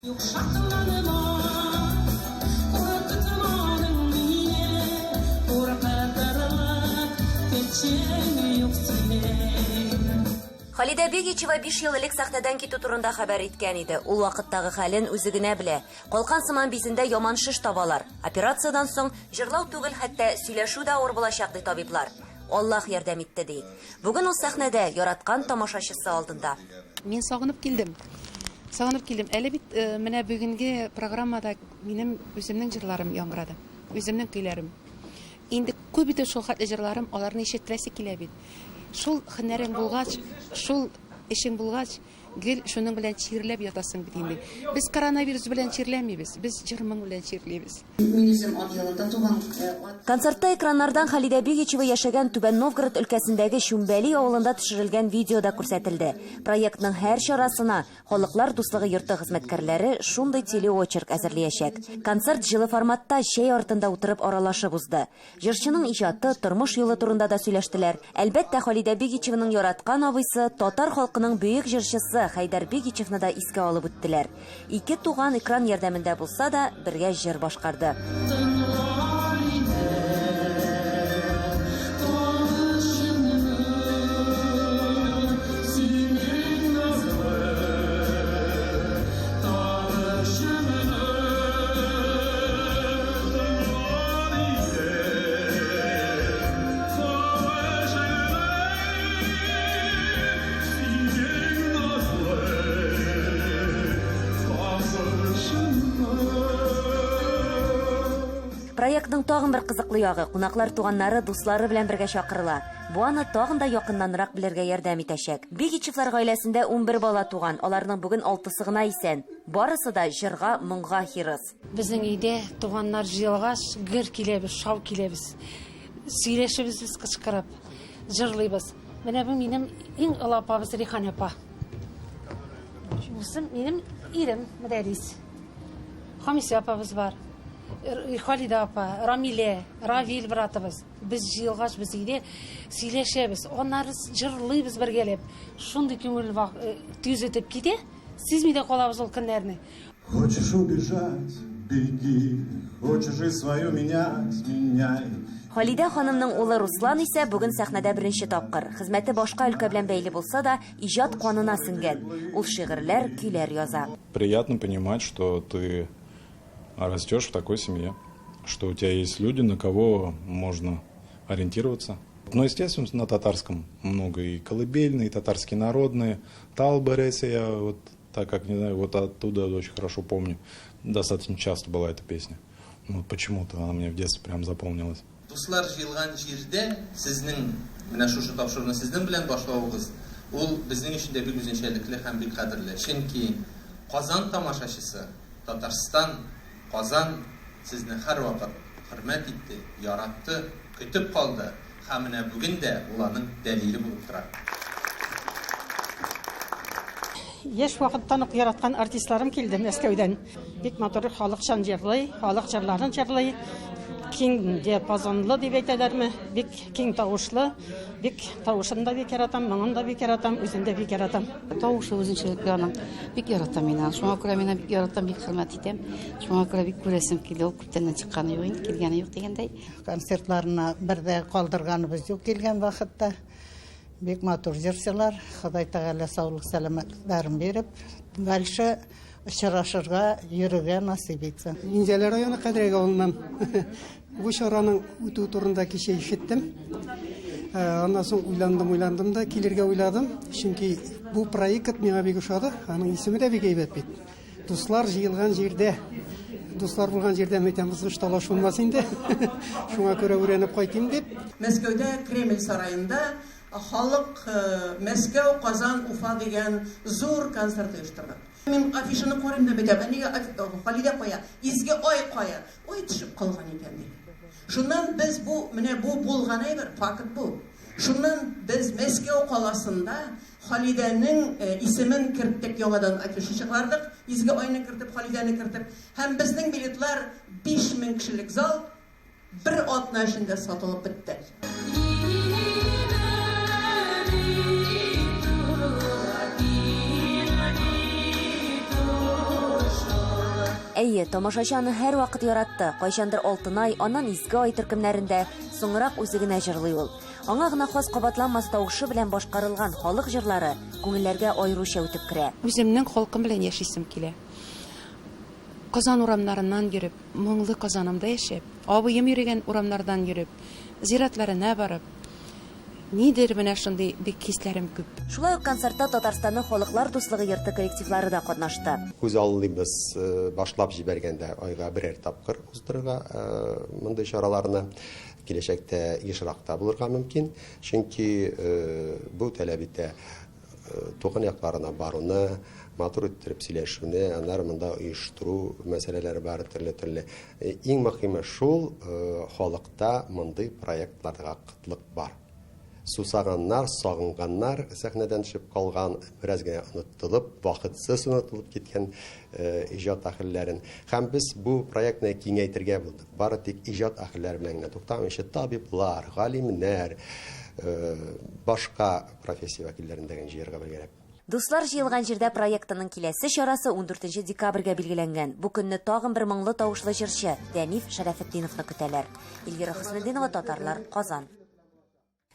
Юк, шатланма, куркытмадың мине, куркытырлык көчең юк синең. Халидә Бегичева 5 ел элек сәхнәдән китү турында хәбәр иткән иде. Ул вакыттагы хәлен үзе генә белә. Калкан сыман бизендә яман шеш табалар. Операциядән соң җырлау түгел, хәтта сөйләшү дә авыр булачак, ди табиблар. Аллаһ ярдәм итте, ди. Бүген ул сәхнәдә, яраткан тамашачысы алдында. Мин сагынып килдем. Сагынып килдем. Әле бит э, менә бүгенге программада минем үземнең җырларым яңгырады. Үземнең көйләрем. Инде күп итеп шул хәтле җырларым, аларны ишеттерәсе килә бит. Шул һөнәрең булгач, шул эшең булгач, гел шуның белән чирләп ятасың бит инде. Без коронавирус белән чирләмибез, без җыр-моң белән чирлибез. Мин үзем ат елында туган. Ат. Концертта экраннардан Халидә Бегичева яшәгән Түбән Новгород өлкәсендәге Чүмбәли авылында төшерелгән видео да күрсәтелде. Проектның һәр чарасына Халыклар дуслыгы йорты хезмәткәрләре шундый телеочерк әзерлиячәк. Концерт җылы форматта, чәй артында утырып аралашып узды. Җырчының иҗаты, тормыш юлы турында да сөйләштеләр. Әлбәттә, Халидә Бегичеваның яраткан абыйсы, татар халкының бөек җырчысы Хәйдәр Бегичевны да искә алып үттеләр. Ике туган экран ярдәмендә булса да, бергә җыр башкарды. Тыңлар иде тавышыңны, синең назлы тавышыңны. Тыңлар иде тавышыңны, синең назлы Проектның тагын бер кызыклы ягы, кунаклар туганнары, дуслары белән бергә чакырыла. Бу аны тагын да якыннанрак белергә ярдәм итәчәк. Бигичевлар гаиләсендә 11 бала туган, аларның бүген алтысы гына исән. Барысы да җырга, моңга хирыс. Безнең өйдә туганнар җыелгач, гөр киләбез, шау киләбез. Сөйләшебез без кычкырып, җырлыйбыз. Менә бу минем иң олы апабыз Рихань апа. Бусы минем ирем Мөдәррис. Хамисә апабыз бар. Халидә апа, Рамилә, Равил братыбыз. Без җыелгач, без өйдә сөйләшәбез, аннары җырлыйбыз бергәләп. Шундый күңел тиз үтеп китә, сизми дә калабыз ул көннәрне. Хочешь убежать, беги, хочешь жизнь свою менять, меняй. Халидә ханымның улы Руслан исә бүген сәхнәдә беренче тапкыр. Хезмәте башка өлкә белән бәйле булса да, иҗат канына сеңгән. Ул шигырьләр, көйләр яза. Приятно понимать, что ты растешь в такой семье, что у тебя есть люди, на кого можно ориентироваться. Но, естественно, на татарском много и колыбельные, и татарские народные. Талбаресе я вот, так как, не знаю, вот оттуда очень хорошо помню. Достаточно часто была эта песня. Вот почему-то она мне в детстве прям запомнилась. Дуслар җыелган җирдә сезнең менә шушы тапшыруны сезнең белән башлавыгыз ул безнең өчен дә бик үзенчәлекле һәм бик кадерле. Чөнки Казан тамашачысы, Татарстан, Казан сезне һәрвакыт хөрмәт итте, яратты, көтеп калды һәм менә бүген дә ул аның дәлиле булып тора. Яшь вакыттан ук яраткан артистларым килде Мәскәүдән. Бик матур халыкчан җырлый, халык җырларын җырлый. Киң диапазонлы дип әйтәләрме? Бик киң тавышлы, бик тавышын да бик яратам, моңын да бик яратам, үзен дә бик яратам. Тавышы үзенчәлекле аның. Бик яратам мин аны. Шуңа күрә мин аны бик яратам, бик хөрмәт итәм. Шуңа күрә бик күрәсем килде. Ул күптәннән чыкканы юк инде, килгәне юк дигәндәй. Концертларына бер дә калдырганыбыз юк килгән вакытта. Бик матур җырчылар. Ходай Тәгалә саулык, сәламәтлекләрен биреп, дальше очрашырга, йөрергә насыйп итсен. Минзәлә районы Кадрәк авылыннан бу чараның үтү турында кичә ишеттем. Аннан соң уйландым, уйландым да килергә уйладым. Чөнки бу проект миңа бик ошады. Аның исеме дә бик әйбәт бит. Дуслар җыелган җирдә, дуслар булган җирдә мәйтәм ызгыш талаш булмас инде. Шуңа күрә өйрәнеп кайтыйм дип. Мәскәүдә Кремль сараенда халык Мәскәү, Казан, Уфа дигән зур концерт оештырдык. Мин афишаны карыйм да бетәм. Ә нигә Халидә кая? Изге ай кая? Ой, төшеп калган икән дим. Шуннан без бу, менә бу булган әйбер, факт бу. Шуннан без Мәскәү каласында Халидәнең исемен керттек, яңадан афиша чыгардык, Изге айны кертеп, Халидәне кертеп. Һәм безнең билетлар 5000 кешелек зал бер атна эчендә сатылып бетте. Әйе, тамашачы аны һәрвакыт яратты. Кайчандыр Алтынай, аннан Изге ай төркемнәрендә, соңрак үзе генә җырлый ул. Аңа гына хас кабатланмас тавышы белән башкарылган халык җырлары күңелләргә аеруча үтеп керә. Үземнең халкым белән яшисем килә. Казан урамнарыннан йөреп, моңлы Казанымда яшәп, абыем йөрегән урамнардан йөреп, зиратларына барып, нидер менә шундый бик хисләрем күп. Шулай ук концертта Татарстанның Халыклар дуслыгы йорты коллективлары да катнашты. Күзаллыйбыз, башлап җибәргәндә айга берәр тапкыр уздырырга мондый чараларны. Киләчәктә ешрак та булырга мөмкин, чөнки бу таләп итә туган якларына баруны, матур иттереп сөйләшүне, аннары монда оештыру мәсьәләләре бар төрле-төрле. Иң мөһиме шул, халыкта мондый проектларга кытлык бар. Сусаганнар, сагынганнар сәхнәдән төшеп калган, бераз генә онытылып, вакытсыз онытылып киткән иҗат әһелләрен. Һәм без бу проектны киңәйтергә булдык. Бары тик иҗат әһелләре белән генә туктамыйча, табиблар, галимнәр, башка профессия вәкилләрен дә җыярга бергәләп. Дуслар җыелган җирдә проектының киләсе чарасы 14 декабрьгә билгеләнгән. Бу көнне тагын бер моңлы тавышлы җырчы Дәниф Шәрәфетдиновны көтәләр. Эльвира Хөснетдинова, Татарлар, Казан.